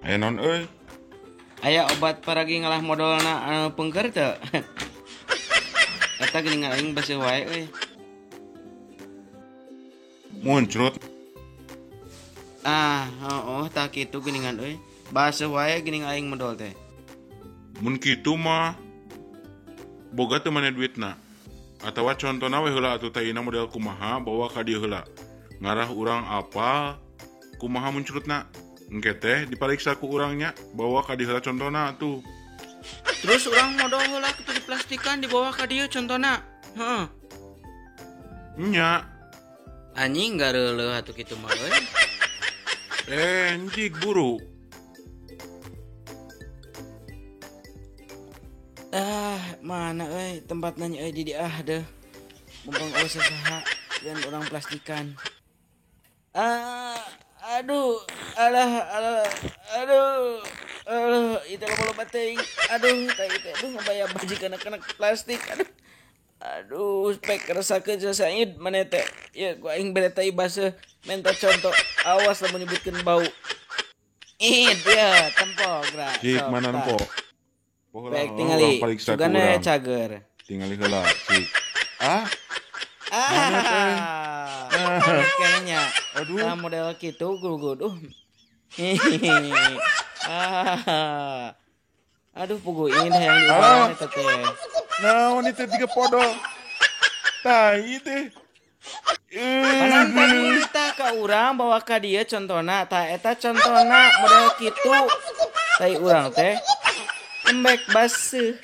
Aya naon euy? Aya obat paragi ngalah modolna anu pengker teu? Eta geuningan aing baseuh wae euy. Muncrut. Ah, heueuh tah kitu geuningan euy. Baseuh wae geuning aing modol teh. Mun kitu mah boga teu maneh duitna? Atawa contona we heula atuh taina model kumaha bawa ka dieu heula. Ngarah urang apal kumaha muncrutna. Engke teh dipariksa ku urang nya, bawa ka dieu heula contona atuh. Terus urang modol heula kitu diplastikan dibawa ka dieu contona. Heeh. Nya. Anjing gareuleuh atuh kitu mah euy. Anjing buru. Ah, mana euy tempat nanya euy di ah deh. Mumpung eueuh saha dan orang plastikan. Ah, aduh, alah, alah, aduh. Aduh, itu loba-loba teuing. Aduh, tai teh aduh ngabayar baju kana plastik. Aduh. Aduh, pek resakeun sasaid maneh teh. Ya ku aing bere tai baseuh menta contoh. Awas lamun nyebutkeun bau. Ih, dia tempo gerak. Cik, mana nempo? Baik, tingali. Sugana cager. Tingali heula, cik. Ah. Ah. Kayaknya. Aduh. Nah, model kitu guguduh. Ah. Aduh, puguh ingin hayang diubaran eta teh. Naon itu tiga podol. Tai teh. Panan tadi kita ka urang bawa ka dieu contona, tah eta contona model kitu. Tai urang teh lembek baseuh.